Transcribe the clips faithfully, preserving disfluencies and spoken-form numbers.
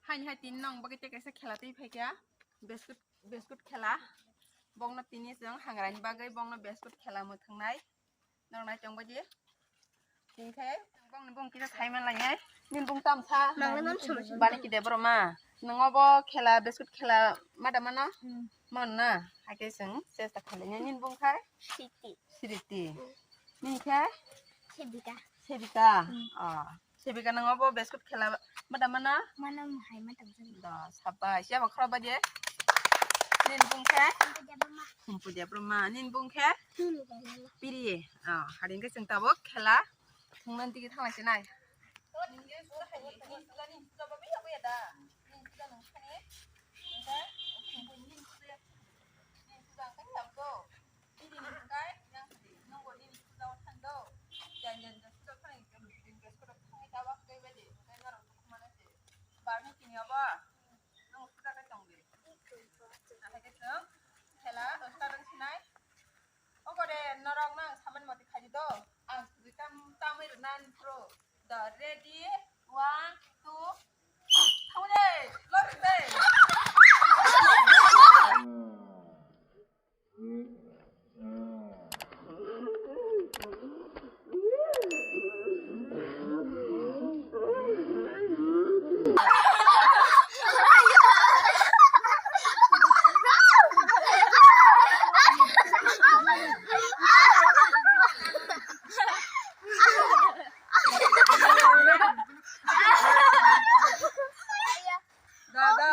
Haini hai tini nong bagwi tei kaisa khela twi phaikha, biscuit, biscuit khela. Bongno tini chwng hangrani bagwi bongno biscuit khela mwthwngnai. Nong nai tong baji. Tini khe bongni bong kisa sai man lainai. Nini bung tam sa. Nangni bung chum chum. Bani kide bro ma. Nongo bo khela, biscuit khela ma da mano? Hmm. Mon na. Hakhe chwng chesta khalai nai. Nini bung khai? Sriti. Sriti. Hmm. Nini khe? Sebika. Sebika. Hmm. Ah. Sebika nang obo biscuit khela mada mana? Mana hai mata jani. Da, sabai, siapa khoro baje? Nin bung khe? Khumpu Debbarma. Khumpu Debbarma. Nin bung khe? Tulu Debbarma. Piri. Ah, hari ini sing tabuk khela. Thungnan tigi thanglai sinai. Nin sudah hai, nin sudah, nin sudah babi apa ya da? Nin sudah nang khani. Sudah, khumpu nin sudah. Nin sudah kan ya, bro. Nini hwnkhe yang sidi, nungbo nini puja o thangdo. Jan jan jan puja thangwi, jan jan puja thangwi tabak tei bedi, hwnkhe norok dukhu mano se. Barni tini obo, nung puja khe tong di. Ahai khe chwng khela start wng sinai. Ogo de norok nang samani mati khaidi do. Ang sidi tam tamwi rwna nini phuru. The ready, one, two, three. Thango de, lori de. Da, da.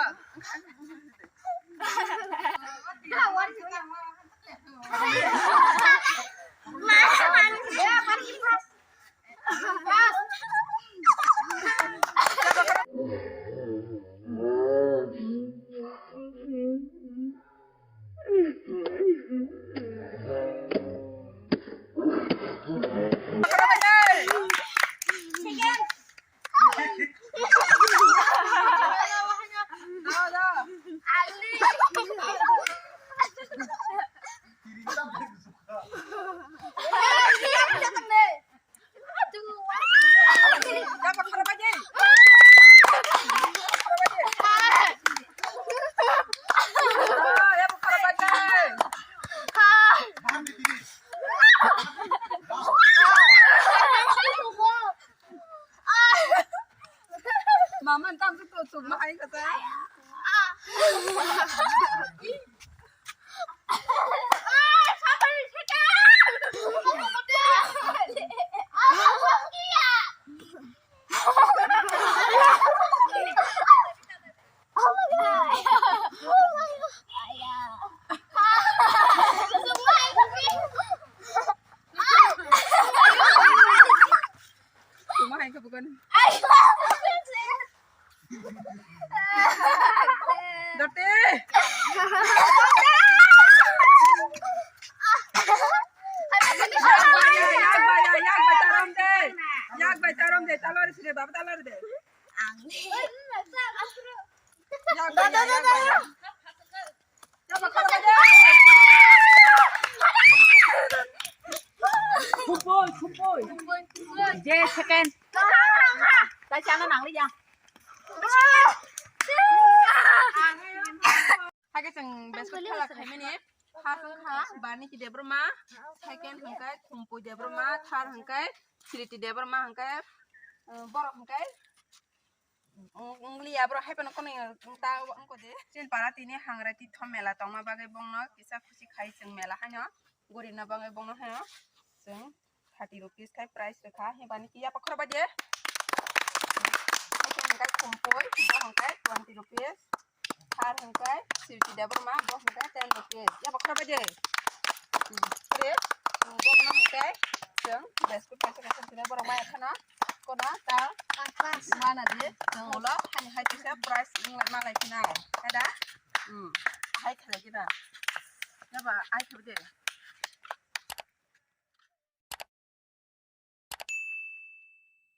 Mama, tam tu tu tu mai kata. Tuma hai ka bukan. Dati. Yak bai, yak bai, yak bai tarom de. Yak bai tarom de, talor sire baba talor de. Ang. Yak bai, yak bai. Khupoi, khupoi. Je second. Tai chana nang liya. Hake chwng biscuit khala khaimani. First wngkha Barniki Debbarma, second hwnkhe Khumpui Debbarma, third hwnkhe Sriti Debbarma hwnkhe, uh, borok hwnkhe Wng-, wngli abro hai phano kono ta wngkha de. Chini para tini hangrai tithom mela tongma bagwi bongno kisa khusi khai chwng mela haino gorina bagwi bongno haino chwng thirty rupees khai price rwkha. Himani ki yapa khorba de. Hai khe hwnkhe Khumpui, bo hwnkhe twenty rupees. Thar hwnkhe Sriti Debbarma, bo hwnkhe ten rupees. Yapa khorba de. Hmm, tre, hmm, bongno hwnkhe chwng biscuit kaisa kaisa swnai borok maya khana. Kono ta mana di chwng ulo hani hai kisa price wng ma lai khinai. Ada? Hmm. Hai khalai kida. Yaba ai khabi de.